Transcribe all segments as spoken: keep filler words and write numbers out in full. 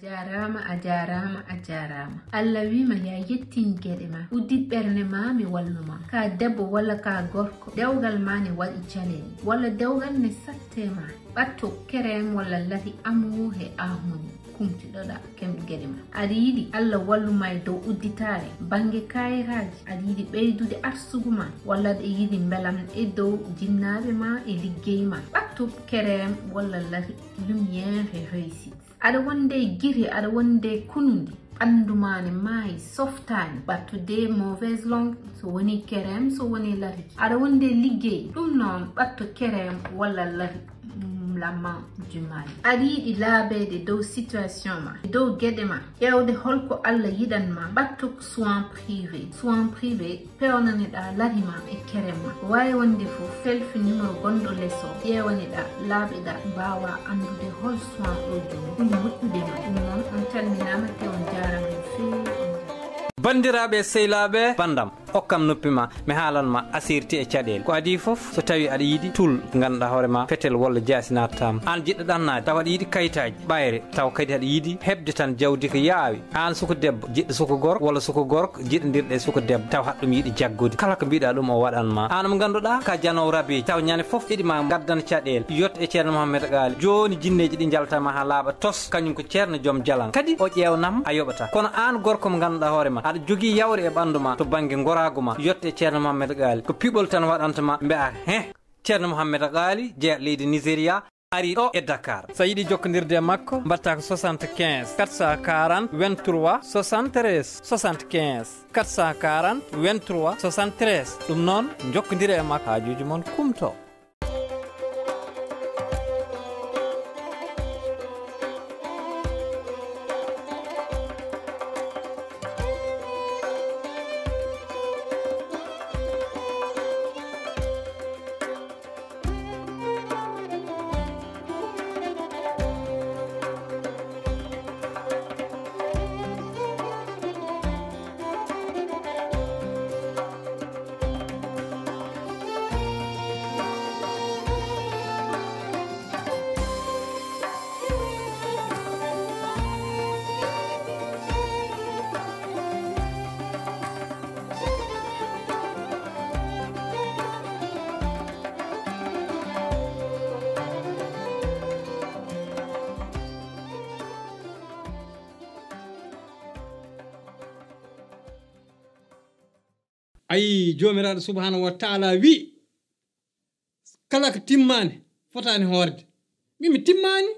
Jaaraama, a jaaraama, a jaaraama. Allah wiima ya yettin geɗe ma. Uddit ɓernde ma, mi wallu ma. Ka debbo walla ka gorko, dewgal ma ne waɗi caɗeele. Walla dewgal ne satte ma. Ɓatto kerem walla lati amu he ahuni. Kumtiɗoɗa kem geɗe ma. Aɗa yiɗi Allah wallu ma e dow udditaare bannge kayitaaji. Aɗa yiɗi ɓeydude arsugu ma. Walla aɗa yiɗi mbelam e dow jinnaaɓe ma e liggey ma. Ɓatto kerem walla lati lumière et réussite. Aɗa wonde giri, aɗa wonde kunundi, ɓanndu ma ne maayi, softaani, ɓatto de mauvaise langue, so woni kerem, so woni lariki. Aɗa wonde liggey, ɗum noon ɓatto kerem walla lari, mm, la main du mal. Aɗa yiɗi laabeede dow situation ma, dow geɗe ma, ƴeewde holko Allah yiɗan ma, ɓatto soin privé. Soin privé, peewnane-ɗaa lari ma e kerem ma. Ko waawi wonde fof, selfi numéro gonɗo les o, ƴeewani-ɗaa, laaɓe-ɗaa, mbaawaa anndude hol soin o jooni ɓuri moƴƴude ma. Ɗum noon, on calminaama te on njaaraama no feewi, on njaaraama. Banndiraaɓe e sehilaaɓe, banndam, okkam noppi ma, mi haalan ma asirti e caɗeele. Ko adii fof, so tawii aɗa yiɗi tul ngannduɗaa hoore ma, fetel walla jaasi naatataa ma. Aan jiɗɗo ɗannaade, tawa aɗa yiɗi kayitaaji, ɓayre, tawa kadi aɗa yiɗi heɓde tan jawdi ko yaawi. Aan suka debbo, jiɗɗo suka gorko, walla suka gorko, jiɗondirɗo e suka debbo, taw haɗa ɗum yiɗi jaggude. Kala ko mbiɗa ɗum o waɗan ma. Aan mo ngannduɗaa ka janoowo rabeeji, taw ñande fof eɗi ma ngaddan caɗeele. Yetto e Ceerno Mohammed Gaali. Jooni jinneeji ɗi njalta ma haa laaɓa tos, kañum ko Ceerno joom jalan. Kadi o ƴeewnam a yoɓata. Kono aan gorko mo ngannduɗaa hoore ma, aɗa jogii yawre e ɓanndu ma to bannge ngoraagu ma. Yetto e Ceerno Mohammed Gaali. Ko piɓol tan waɗanta ma, mbi'a heh. Ceerno Mohammed Gaali, jeeya leydi Nigeria, ari ɗo e Dakar. So a yiɗi jokkondirde e makko, mbaɗtaa ko soixante-quinze, quatre cent quarante, vingt-trois, soixante-treize, soixante-quinze, quatre cent quarante, vingt-trois, soixante-treize. Ɗum noon, njokkondire e makko, haajuuji mon kumto. Ayi, Joomiraaɗo Subhaanahu wa Taala wi', kala ko timmaani fotaani hoorde. Min mi timmaani.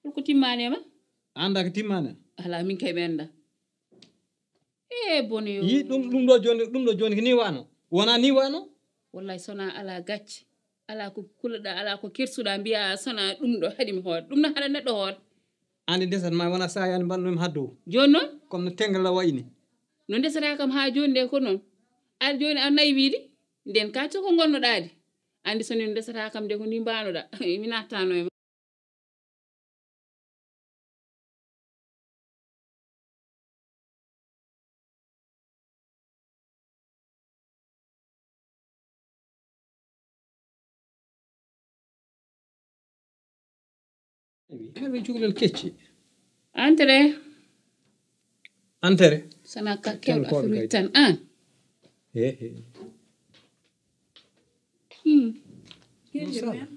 Holko timmaani e ma? A anndaa ko timmaani? Alaa, min kay mi anndaa. Ee, bone yo. Yi ɗum, ɗum ɗo jooni, ɗum ɗo jooni ko nii waano. Wonaa nii waano. Wallaay, so wonaa alaa gacce, alaa ko kulaɗaa, alaa ko kersuɗaa, mbiyaa so wonaa ɗum ɗo haɗi mi hoore. Ɗum na haɗa neɗɗo hoore. Aan ndesat ma wona saayaani mbaɗnoomi haa dow. Jooni noon? Comme no tengla wayi ni. No ndesata kam haa jooni nde ko noon. Aɗa jooni a nayi wiide, nden ka coko ngonnoɗaa de. Anndi so no ndesata kam de ko ni mbaanoɗaa. Mi nattano e ma. Ewi, ɓe cukalel kecci. Entrée. Entrée. Sana ka kewɗo Afrik tan, an. He, he. Hmm. Bonsoir.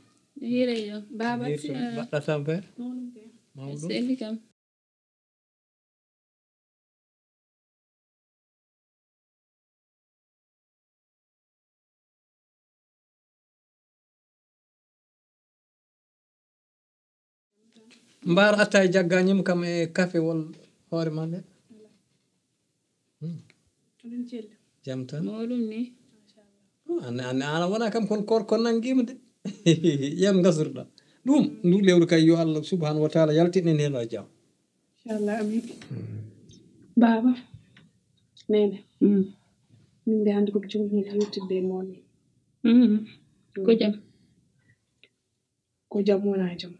Hiire yo. Baba, hiire si, to, ah, mbaɗɗa tampere? Mawɗum kay. Mawɗum. Seli kam. Mbaar attaay jaggañim kam e kafe wol hoore ma nde. Hmm. Jam tan. Mawɗum ni. Oh, an, an, an wona kam kon koor kon nangima de. Yam gasurɗa. Ɗum, ndu lewru kay yo Allah subhanahu wa ta'ala yaltin en heen o jam. Inchallah, amin. Baba, nene. Mm. Min de hannde ko jooni yewtidde e mon. Mm. Ko jam? Ko jam wona jam.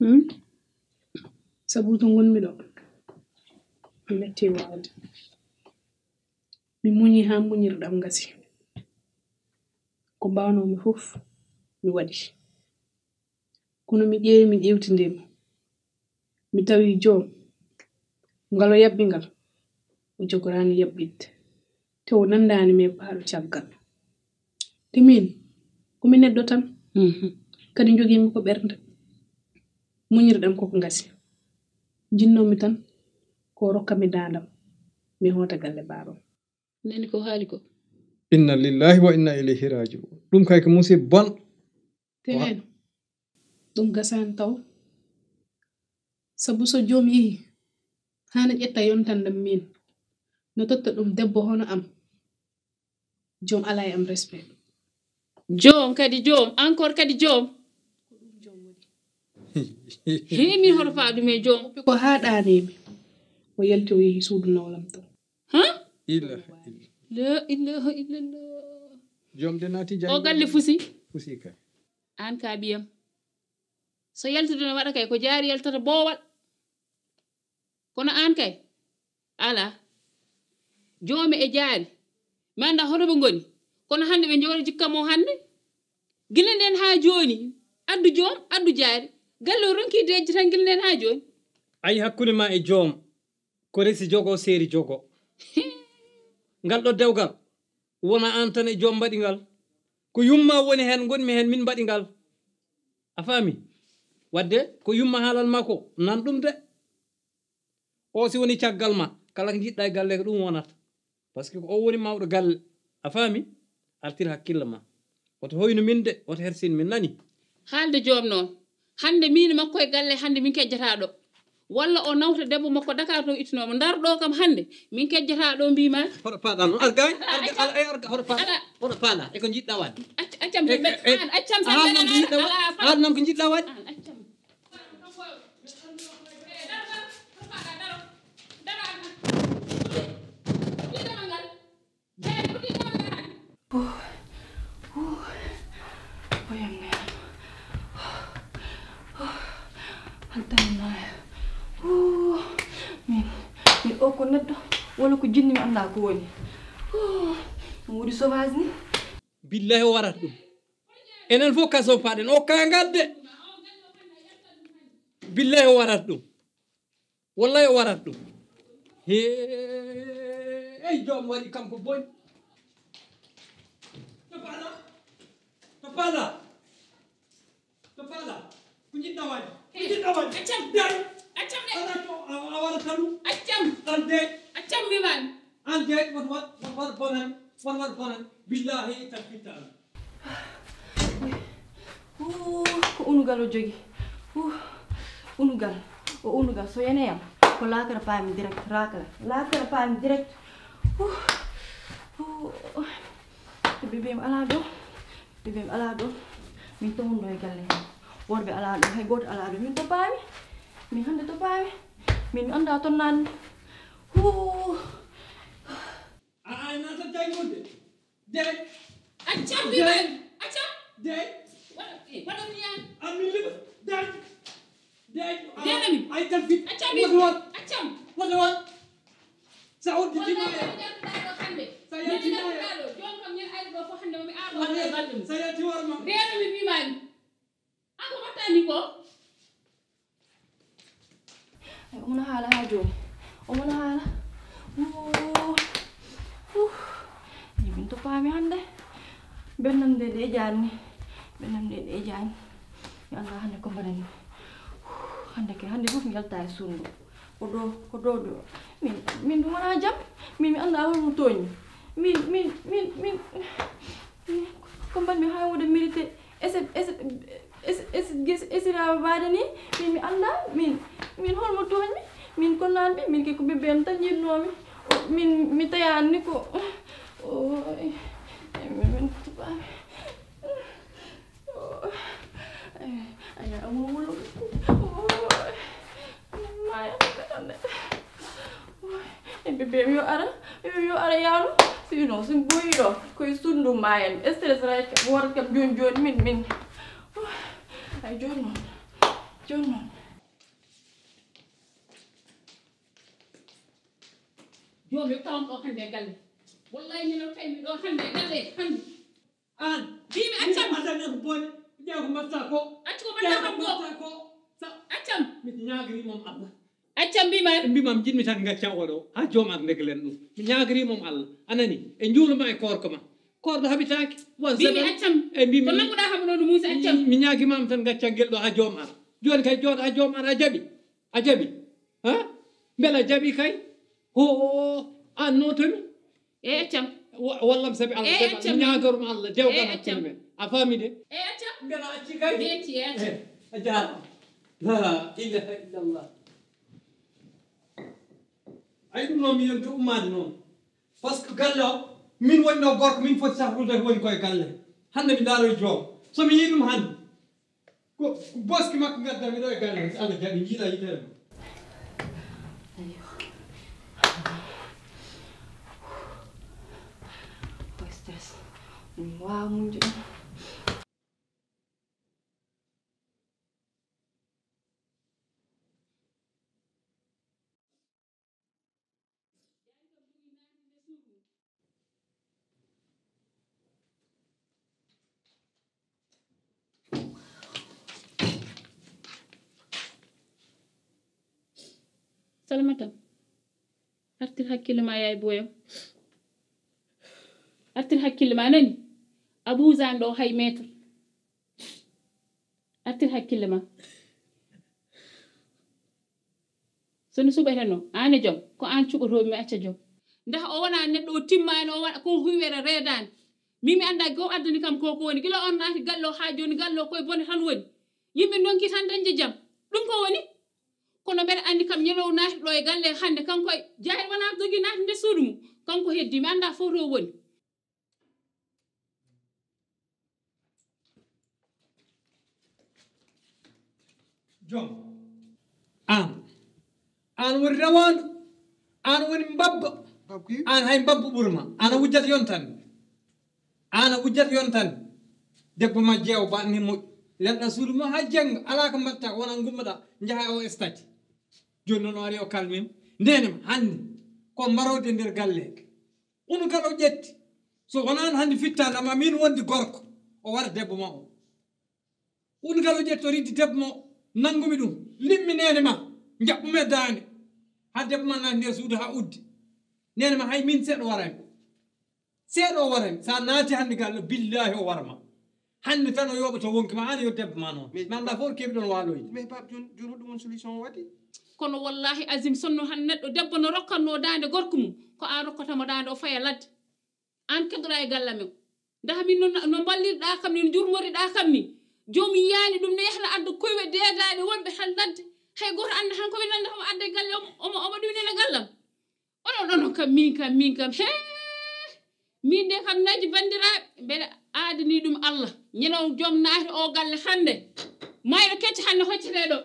Mm. Sabu to ngonmi ɗo, mi metti waawde. Mi muñi haa muñirɗam gasi. Ko mbaawnomi fof, mi waɗi. Kono mi ƴeewi, mi ƴeewtindii mo. Mi tawi joom ngal o yaɓɓi ngal, o jogoraani yaɓɓitde, te o nanndaani mi e paaɗo caggal. Te miin, ko mi neɗɗo tan, kadi njogiimi ko ɓernde. Muñirɗam koko ngasi. Jinnoomi tan ko o rokka mi daandam, mi hoota galle baabam. Nani ko haali ko? Inna lillahi wa inna ilayhi raji'un. Ɗum kay ko musiba bon. Tenen, ɗum gasaani taw. Sabu so joom yehi, hana ƴetta yontandam miin. No totta ɗum debbo hono am. Joom alaa e am respect. Joom kadi joom, encore kadi joom. Ko ɗum joom woni. He min hoto faa ɗum e joom. Ko haa ɗaaniimi. O yalti o yehi suudu nawlam to. Ha? Ilaha illallah. La ilaha illallah. Joom de naati janngo. O galle fusi. Fusi kay. Aan ka ɓiyam. So yaltude no waɗa kay, ko jaari yaltata boowal. Kono aan kay, alaa. Joome e jaari. Mi anndaa hoto ɓe ngoni. Kono hannde ɓe njowra jikka mo hannde. Gila nden haa jooni. Addu joom, addu jaari. Galle o ronki deeƴde tan gila nden haa jooni. Ayi hakkunde ma e joom. Ko resi jogo, seeri jogo. Ngal ɗo dewgal, wona aan tan e joom mbaɗi ngal. Ko yumma woni heen, ngonmi heen, min mbaɗi ngal. A faami? Wadde ko yumma haalan ma ko, nan ɗum de. O si woni caggal ma, kala ko njiɗɗa e galle ko ɗum wonata. Parce que ko o woni mawɗo galle. A faami? Artir hakkille ma. Woto hoynu min de, woto hersin min, nani? Haalde joom noon. Hannde miin e makko e galle, hannde min kejjataa ɗo. Walla o nawta debbo makko Dakar to ittunoo mo. Ndar ɗo kam hannde, min kejjataa ɗo mbiima. Hoto paaɗa noon. Ar gaañ, ar ga-, ar, ar, hoto paaɗa. Ala. Hoto paaɗa. E ko njiɗɗa waɗde. Ac-, accam. E, e, e, aan, accam, a haalnan ko njiɗɗa wa-, haalnan ko njiɗɗa waɗde. Aan, accam. Oh, oh, o yamni am. Oh, oh, haltani ma. Oh, min, min o ko neɗɗo walla ko jinni mi anndaa ko woni. Oh, ɗum woni sauvage ni. Billahi o warat ɗum. Enen fof kaso paɗen. O kangal de. Billahi o warat ɗum. Wallahi o warat ɗum. He, ey, joom waɗi kam ko boni. To paɗa. To paɗa. To paɗa. Ko njiɗɗa waɗde? Ko njiɗɗa waɗde? Accam. Day. Accam de. Ala to a, a waɗata ɗum. Accam. An de. Accam mi man. An de, won waɗ, won waɗ bonan, won waɗ bonan. Billahi tan fitta an. Huu, ko unugal o jogi. Huu, unugal. O unugal. So yeneyam, ko laakara paami direct. Laakara. Laakara paami direct. Huu, huu. Bébé mi alaa ɗo. Bébé mi alaa ɗo. Min towndo e galle hee. Worɓe alaa ɗo. Hay gooto alaa ɗo. Min to paami. Min hannde to paami. Min mi anndaa to nanmi. Huu. A, a, na tan janngude. Dey. Accam, dey. Bébé. Accam. Dey. Waɗa, eh, waɗa mi yaan. Ami liba. Dey. Dey. Dey, ami. Ay tan fit. Accam, mi. Wata won. Accam. Wata won. Sa udditima. Wata won, mi jarduɗaa ɗo hannde. Sa yaltima. Mi jarduɗaa ɗo. Jooni kam, min ari ɗo fof hannde, mi awa. Wata won. Sa yalti war ma. Dey, ami, mi maani. An ko mbaɗɗaa ni ko? Ay, omo no haala haa jooni. Omo no haala. Wuu. Wuu. Ay, min to paami hannde. Bernam nde ɗe jaani. Bernam nde ɗe jaani. Mi anndaa hannde ko mbaɗanmi. Hannde ke, hannde fof mi yalta e suudu. Ko ɗo, ko ɗo, ɗo. Min, min ɗum wonaa jam. Min, mi anndaa hol mo tooñmi. Min, min, min, min, min, ko mbaɗmi haa wooda mérité? Ese, ese, ese, ese, ese, esiraaɓe mbaɗa ni? Min, mi anndaa. Min, min hol mo tooñmi? Min ko nanɓe, min ke ko bébé am tan yiɗnoomi. O, min, mi tayaani ni ko. O, ay, ay, min, min, e bébé mi yo ara, bébé mi yo ara yaano. Sinon, sin boyi ɗo, koye suudu maayan. Stress ray kam, worat kam jooni jooni min, min. Ay, jooni noon, jooni noon. Jooni yo tawam ɗo hannde e galle. Wallahi, min o tawi mi ɗo hannde e galle, hannde. Aan. Mbiimi accam. Min addan en ko boni. Ƴeew ko mbaɗta ko. Accu ko mbaɗta kam ko. Ƴeew ko mbaɗta ko. Sa- Accam. Mi ñaagri moom Allah. Accam mbima. Mbimam jiɗmi tan gacca oɗo ha joom ar ndeglen ɗum. Mi ñaagri moom Allah. A nani? E njuuluma e koorko ma. Koorɗo haɓitaaki. Wa mbimi accam. E mbimi. Ko nanguɗa haɓunoɗo Muusa accam. Mi ñaagimam tan gacca ngel ɗo ha joom ar. Jooni kay jooɗo ha joom ar a jaɓi. A jaɓi. Ha? Mbela jaɓi kay? Ho, an notomi. E accam. Wallam sabi Allah. E accam. Ñaagorma Allah dewgal hakkunde men. A faami de? E accam. Mbela acci kay? Deeti e accam. A jaaraama. La ilaha illallah. Ay ɗum noon mi yonti ummaade noon. Parce que galle o min woni ɗo gorko min foti sahrude ko woni koye galle. Hannde mi ndaaroy joom. So mi yii ɗum hannde. Ko boski makko ngadda mi ɗo e galle. So Allah jaɓi njiila yitere ma. Ayo. Ko stress. Ɗum waawa muñde ɗum. Salimata, artir hakkille ma yaay booyam. Artir hakkille ma nani? Abuusa ɗo hay meetar. Artir hakkille ma. So no suɓeteno, aan e jom, ko aan cuɓotoomi, mi acca jom. Ndax o wona neɗɗo o timmaani, o waɗa ko huywere reedaani. Min mi annda ko addani kam ko ko woni. Gila on naati galle o haa jooni galle o koye bone tan woni. Yimɓe ndonki tan dañde jam. Ɗum ko woni? Kono mbeɗa anndi kam ñande o naati ɗo e galle hannde kanko e jaari wona dogi naati nder suudu mum. Kanko heddi mi annda fof to woni. Joom. Aan. Aan woni rawaandu. Aan woni mbabba. Aan hay mbabba ɓurma. Aan a wujjata yontande. Aan a wujjata yontande. Debbo ma jeewo ba ni moƴƴo. Lenɗa suudu ma haa jannga. Alaa ko mbaɗta wona ngummoɗa njaha o stati. Jooni noon o ari o kalmim. Ndenema hannde ko mbarode nder galle. Ungal o ƴetti. So wonaan hannde fittaande amma min wondi gorko o wara debbo ma o. Ungal o ƴetti o riddi debbo ma o nanngumi ɗum. Limmi nene ma njaɓɓumi e daande. Haa debbo ma naati nder suudu haa uddi. Nene ma hay min seeɗa warani. Seeɗa o warani. So a naati hannde galle billahi o warma. Hannde tan o yooɓata wonki ma, aan yo debbo ma noon. Mais mi annda fof keɓi ɗon waaloyde. Mais Pape, jooni, jooni hoɗum won solution o waɗi? Kono wallahi azim, sonno han neɗɗo debbo no rokkatno daande gorko mum, ko aan rokkatamo daande o faya ladde. Aan keddoɗa e galle amen. Ndaha min no, no mballirɗa kam ni, no jurmoriɗa kam ni. Joomum yiyaani ɗum ne yahna adda koywe deedaaɗe wonɓe tan ladde. Hay gooto annda han ko min annda homo adda e galle omo, omo, omo ɗumina gallam. Onon ɗon kam min kam min kam hee min de kam naji banndiraaɓe mbeɗa aadani ɗum Allah ñande o joom naati o galle hannde mayɗo kecce hannde hoccete ɗo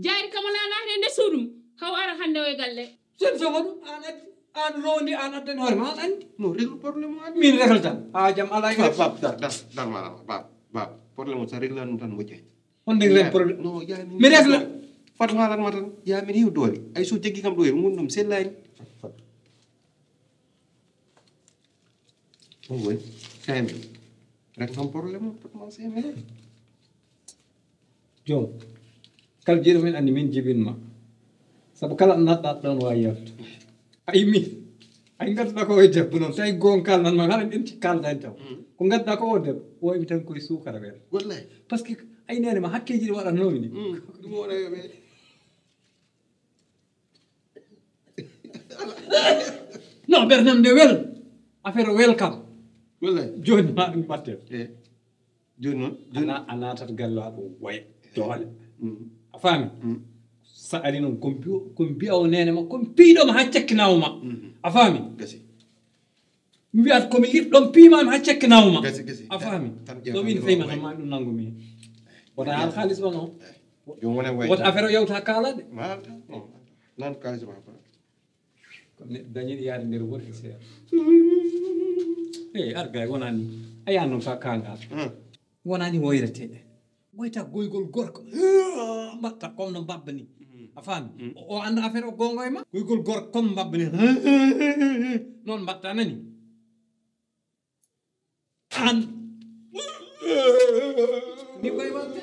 jaari kam wona naati e nder suudu mum haw ara hannde o e galle. Solution ko ɗum aan addi aan rondi aan addani hoore ma aan anndi. No régler problème o anndi. Min réglata haa jam alaa e Pape, Pape, dar, dar, dar, ma, Pape, Pape, problème o so a réglani ɗum tan moƴƴani. Honde ren problème? No, ya, mi régla. Fat haalan ma tan. Ya, min hiw doole. Ay, so jeggi kam ɗo e ngun ɗum sellaani. Fat, fat. On woni. Kayen. Rek kam problème, fat ma seme. Joom. Kala jiiɗo min anndi min jibin ma. Sabu kala ɗo naɗɗa ɗon waawi yaltu. A yimmi. Ay ngadduɗa ko e debbo noon tawi goon kalnan ma haɗa ɗen kalda en taw ko ngadduɗa ko o debbo o wawi tan koye suukara weeɗa. Wallahi. Parce que ay nene ma hakkeji ɗi waɗatnomi ni. Ɗum o waɗa weeɓe. Non ɓerdam nde wel. Affaire o wel kam. Wallahi. Joni ma ɗum ɓatten. Jooni noon jooni a naatat gallaaɗo waya doole. A faami? So ari noon ko mbiya o neene ma ko mbiɗoma haa cakkinaawo ma. A faami? Gasi. Mbiyat komi yiɗɗom piimaami haa cakkinaawo ma. Gasi gasi. A faami? So win feyma tan ma ɗum nanngu mi. Wota haal haalis o noon. Joom wona way. Wota affaire o yawta haa kaala de. Maata. Nan kaalis ma. Kono neɗɗo dañiɗo yaade nder worki seeɗa. Eyi argay wonani a yaha noon ka kangal wonani woyrete. Woyta goygol gorko mbatta comme no mbabba ni. A faami? O annda affaire o gonga e ma goygol gorko comme mbabba ni. Noon mbatta nani. An. Ni koy watte.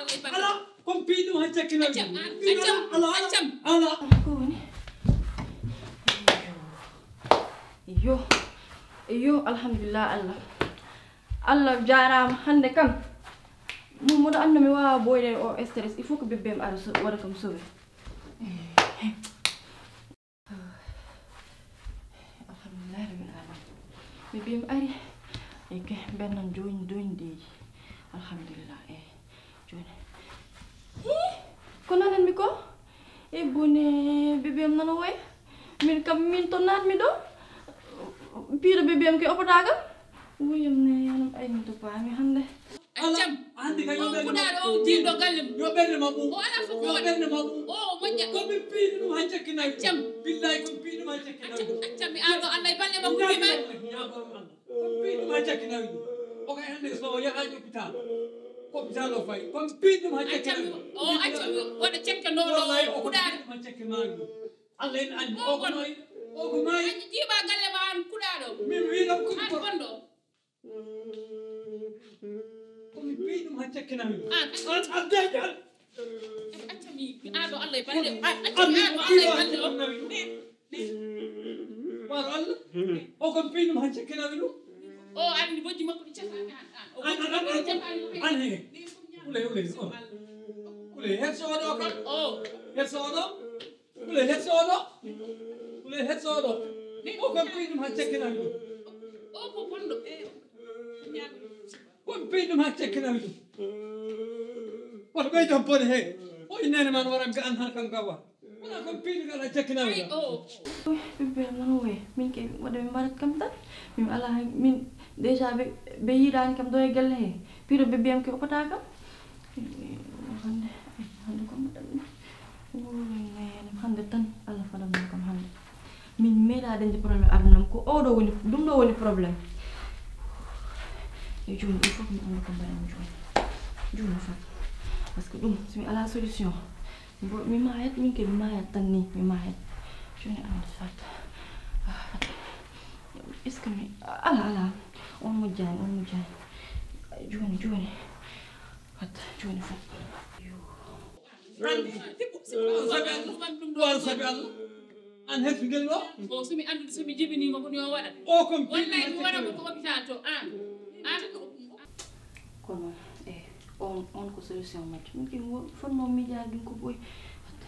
Allah e balɗe. Ala, kon piɗum hacca kina. Accam, an, accam, ala, ala, accam. Ala. Ko woni? Yo, yo, alhamdulillah, Allah. Allah jaaraama hannde kam. Mo, moɗo anndu mi waawaa boyde o stress. Il faut que bébé am ara so, waɗa kam sauvé. Alhamdulillah rabbil alamin. Bébé am ari. Eke, ben nan jooni, jooni deeji. Alhamdulillah, eh. Jooni. Hii, ko nananmi ko? E bone, bébé am nana woya. Min kam, min to naatmi ɗo. Piiɗo bébé am ke opata kam. Woyam ne, yanam ay min to paami hannde. Accam. Hannde kay yo ɓernde kuɗaaɗo o jiiɗo galle mum. Yo ɓernde ma ɓuuɓ. O alaa fof ko waɗi. Ɓernde ma ɓuuɓ. O moƴƴa. Ko min piiɗi ɗum han cakkinawi. Accam. Billahi ko min piiɗi ɗum han cakkinawi. Accam, accam mi aado Allah e balɗe makko. Billahi mi ma. Ko min piiɗi ɗum han cakkinawi ɗum. O kay hannde so o yahaani hôpital. Ko hôpital o fayi. Ko min piiɗi ɗum han cakkinawi ɗum. O accam mi waɗa cakkanoɗo kuɗaaɗo. Wallahi o ko min piiɗi ɗum han cakkinawi ɗum. Allah en anndi. O ko maayi. O ko maayi. An jiiɓa galle ma an kuɗaaɗo. Min wiiɗam ko an bonɗo. Ko mi piyi ɗum ha cakkinawi. An, an, an, an, an. Acca mi, mi aado Allah e balɗe. An, acca mi aado Allah e balɗe o. Waro Allah. O ko mi piyi ɗum ha cakkinawi ɗum. O anndi bojji makko ɗi cakkinawi an, an. O an, an, an, an, an, he. Ule, ule, o. Ule, her so oɗo kam. O. Her so oɗo. Kule hetso oɗo. Kule hetso oɗo. O kam piyi ɗum ha cakkinawi ɗum. O ko bonɗo. Ko mi piyi ɗum ha cakkinawi ɗum. Wata ɓeydan bone he. O innene man waran ga an han kam gawa. Wala ko mi piyi ɗum ha cakkinawi ɗum. Bébé am nana woye. Min ke waɗa mi mbarat kam tan. Min ala min déjà ɓe ɓe yiɗani kam ɗo e galle he. Piiɗo bébé am ke opata kam. Hannde, hannde ko mbaɗanmi? Wuro men hannde tan, Allah fadanno kam hannde. Min meeɗa dañde problème aduna am, ko oɗo woni, ɗum ɗo woni problème. E jooni, il faut que mi annda ko mbaɗanmi jooni. Jooni fat. Parce que ɗum, so mi ala solution, mbo-, mi maayat, min ke mi maayat tan ni, mi maayat. Jooni annda fat. Ah, fat. Est-ce que mi, ala, ala. On moƴƴaani, on moƴƴaani. Jooni, jooni. Fat, jooni fat. An, an sabi Allah. An sabi Allah. An heɓi ngel ɗo? O, so mi anndude, so mi jibinii mo, ko ni o waɗata. O, ko mi wallahi, mi waɗa mo ko hôpital to. An, an. Kono, eh, on, on ko solution majjo. Min ke mi wo-, fotnoo miijaade ɗum ko boy. Fat.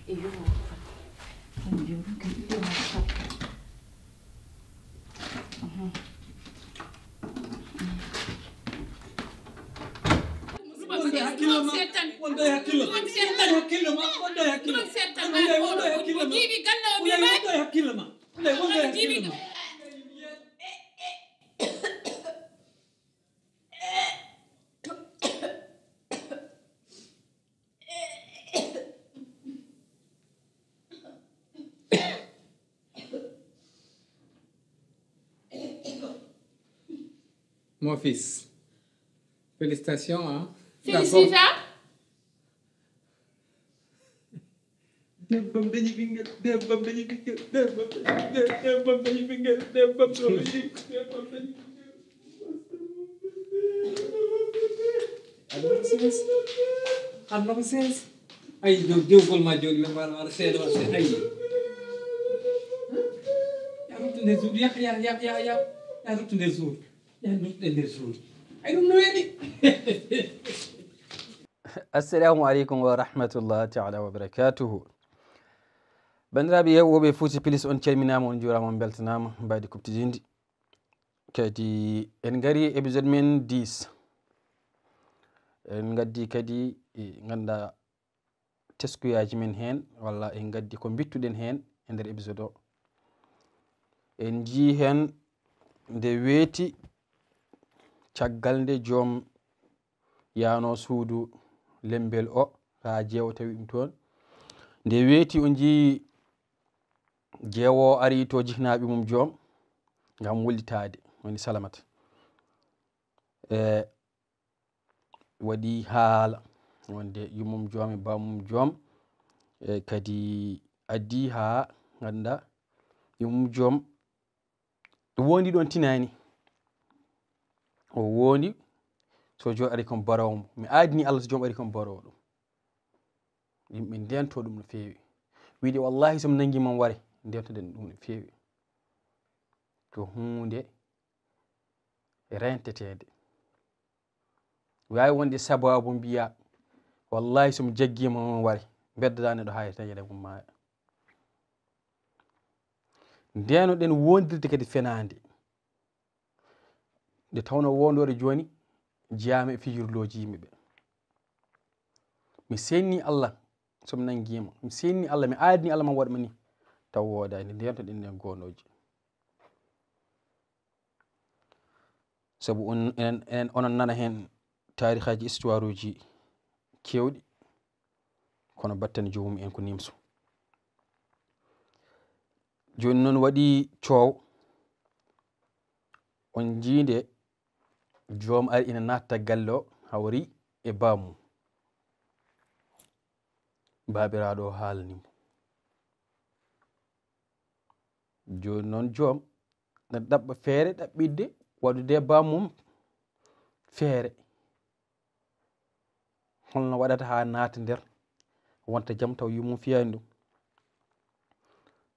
E yo, fat. Min jom, min ke, fat. Wonde hakkille ma, wonde hakkille ma, wonde hakkille ma. Wonde hakkille ma. Wonde hakkille ma. Wonde hakkille ma. Mon fils, félicitations, hein. Félicita. Debbo am dañi ɓinngel, debbo am dañi ɓinngel, debbo am dañi ɓinngel, debbo am dañi ɓinngel, debbo am dañi ɓinngel, debbo am dañi ɓinngel. Allo, Sees. Allo, Sees. Ay, jow-, jowgol ma jooni, men mbaɗa, mbaɗa seeɗa, waɗa seeɗa. Ay. Ya ruttu nder suudu, ya, ya, ya, ya, ya. Ya ruttu nder suudu. Ya ruttu nder suudu. Ay, ɗum no weeli. Assalamu aleykum wa rahmatullahi taala wa barakatuhu. Banndiraaɓe yeewooɓe Fouta Plus, on calminaama, on njuuraama, on mbeltanaama, mbaydi kuɓtidinndi. Kadi en ngarii e épisode men dix. En ngaddi kadi, e, nganndaa teskuyaaji men heen, walla en ngaddi ko mbittuɗen heen e nder épisode o. En njii heen nde weeti caggal nde joom yaano suudu lembel o, haa jeewo tawi ɗum toon. Nde weeti o njii jeewo o ari to jiknaaɓe mum joom ngam wullitaade, woni Salamata. E waɗi haala wonde yummum joom e bammum joom, e kadi Addi haa ngannda yum joom wondi ɗon tinani. O wondi so jo ari kon barawo mo. Mi aadini Allah so joom ari kon barawo ɗum. Yimɓe ndento ɗum no feewi. Wiide wallahi so mi nangi man ware, ndentoɗen ɗum no feewi. Ko huunde renteteede. Waawi wonde sababu mbiya, wallahi so mi jaggima man ware, beddaɗa neɗɗo haa e taƴere mum maaya. Ndenoɗen wondirde kadi fenaande. Nde tawno wondoore jooni jeyaama e fijirlooji yimɓe ɓe. Mi senni Allah so mi nangiima. Mi senni Allah, mi aadini Allah man waɗma ni. Taw woodaani, nde ndentoɗen nden goonooji. Sabu on, enen, enen, onon nana heen taarihaaji, histoire uji keewɗi, kono battane joomum en ko nimso. Jooni noon waɗi coow, on njiinde joom ari ina natta galle o, hawri e baamum. Baabiraaɗo o haalani mo. Jooni noon joom na ɗaɓɓa feere ɗaɓɓitde waɗude e baamum feere. Holno waɗata haa naata nder, wonta jam taw yummum fiyaani ɗum?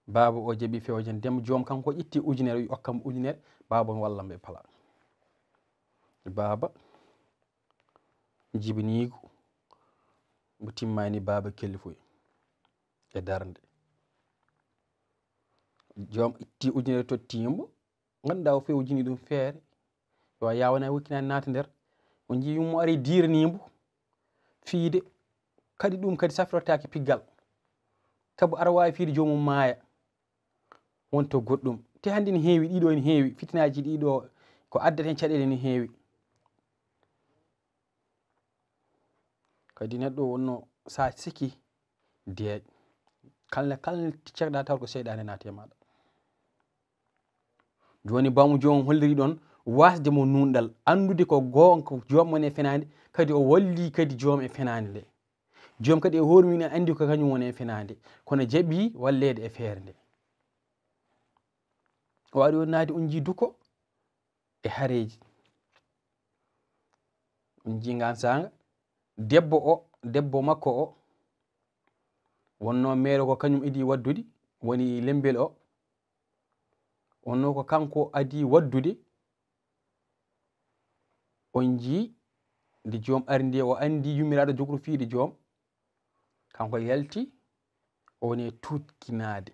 Baaba o jaɓi fewjande mo joom, kanko ƴetti ujunere, o okkam ujunere, baaba on wallam ɓe pala. Baaba jibiniigu mo timmaani, baaba kellifoy e darnde. Joom itti ujunere tottimo, ngannduɗaa o fewjini ɗum feere. Yo a yawana wikkinaani naata nder. O njii yummo ari diiranimo fiide. Kadi ɗum kadi safrotaaki piggal. Sabu aɗa waawi fiide joomum maaya. Wonto goɗɗum. Te hannde ne heewi, ɗiɗo ene heewi. Fitinaaji ɗiɗo ko addata heen caɗeele ne heewi. Kadi neɗɗo wonno sa sikki deeƴ. Kala, kala cekɗa taw ko seyɗaane naati e maɗa. Jooni baamu joom holliri ɗon wasde mo nunɗal, anndude ko goonga joom woni e fenaande, kadi o walli kadi joom e fenaande nde. Joom kadi e hoore mum ene anndi ko kañum woni e fenaande, kono jaɓi walleede e feere nde. O ari o naati, on njii duko e hareeji. On njii ngaan saanga, debbo o, debbo makko o, wonno meere ko kañum idi waddude, woni lembel o. Wonno ko kanko adi waddude. On njii nde joom ari nde, o anndi yummiraaɗo jogru fiide joom. Kanko yalti, o woni e tuutkinaade.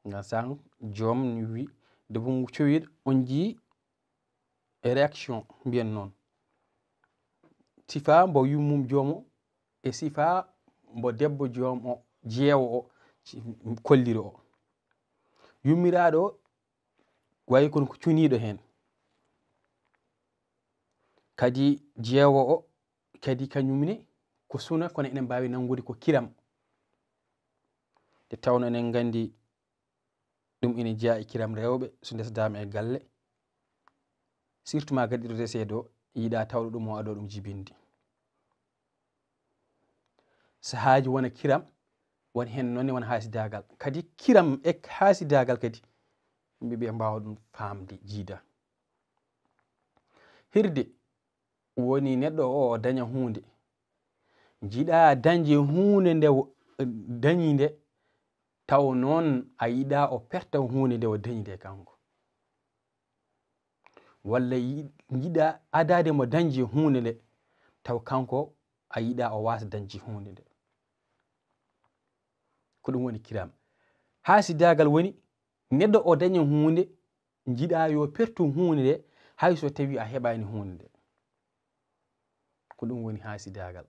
Ngaan saanga joom ni wi, debbo mum cowiiɗo, on njii e réaction, mbiyen noon. Sifa mbo yummum joom o, e sifa mbo debbo joom o, jeewo o, ci-, kolliri o. Yummiraaɗo o wayi kono ko cuniiɗo heen. Kadi jeewo o, kadi kañum ne ko suna, kono enen mbaawi nanngude ko kiram. Nde tawno enen nganndi ɗum ene jeyaa e kiram rewɓe, so ndesdaama e galle. Surtout ma kadi ɗo reseede o, yiɗa tawɗo ɗum o ado ɗum jibinde. Sahaaji wona kiram, won heen noon ne wona haasidaagal. Kadi kiram e haasidaagal kadi, yimɓe ɓe mbaawa ɗum faamde, jiida. Hirde woni neɗɗo o, o daña huunde. Njiɗa dañde huunde nde wo-, dañi nde, taw noon a yiɗa o perta huunde nde o dañi nde kanko. Walla yi-, njiɗa adaade mo dañde huunde nde, taw kanko a yiɗa o waasa dañde huunde nde. Ko ɗum woni kiram. Haasidaagal woni neɗɗo o daña huunde, njiɗa yo pertu huunde nde, hay so tawi a heɓaani huunde nde. Ko ɗum woni haasidaagal.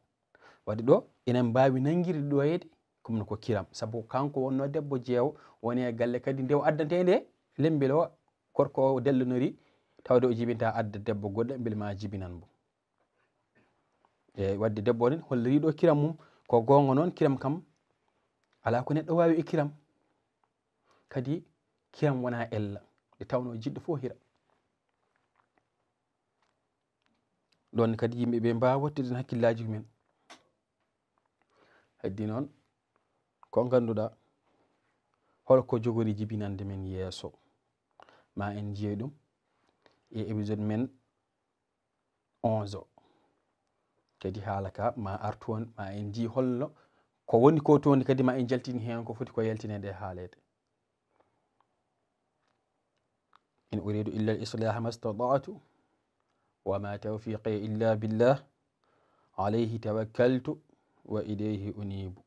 Waɗi ɗo, enen mbaawi nanngirde ɗo yeede, comme no ko kiram. Sabu kanko wonno debbo jeewo, woni e galle kadi nde o addantee nde, lembel o, gorko o dellonori, tawde o jibinta adda debbo goɗɗo, mbele ma jibinan mo. E waɗde debbo o nen, holliri ɗo kiram mum, ko goonga noon, kiram kam, alaa ko neɗɗo waawi e kiram. Kadi kiram wona ella, nde tawno jiɗɗo fof hira. Ɗon kadi yimɓe ɓe mbaawa wattude heen hakkillaaji mumen. Heddi noon, Ko ngannduɗaa, holko jogori jibinande men yeeso? Ma en njiye ɗum e épisode men onze o. Kadi haala ka ma artu on, ma en nji holno ko woni ko toon, kadi ma en jaltini heen ko foti ko yaltineede e haaleede. إن أريد إلا الإصلاح ما استطعت وما توفيقي إلا بالله عليه توكلت وإليه أنيب.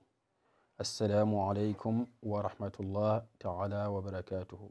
السلام عليكم ورحمة الله تعالى وبركاته.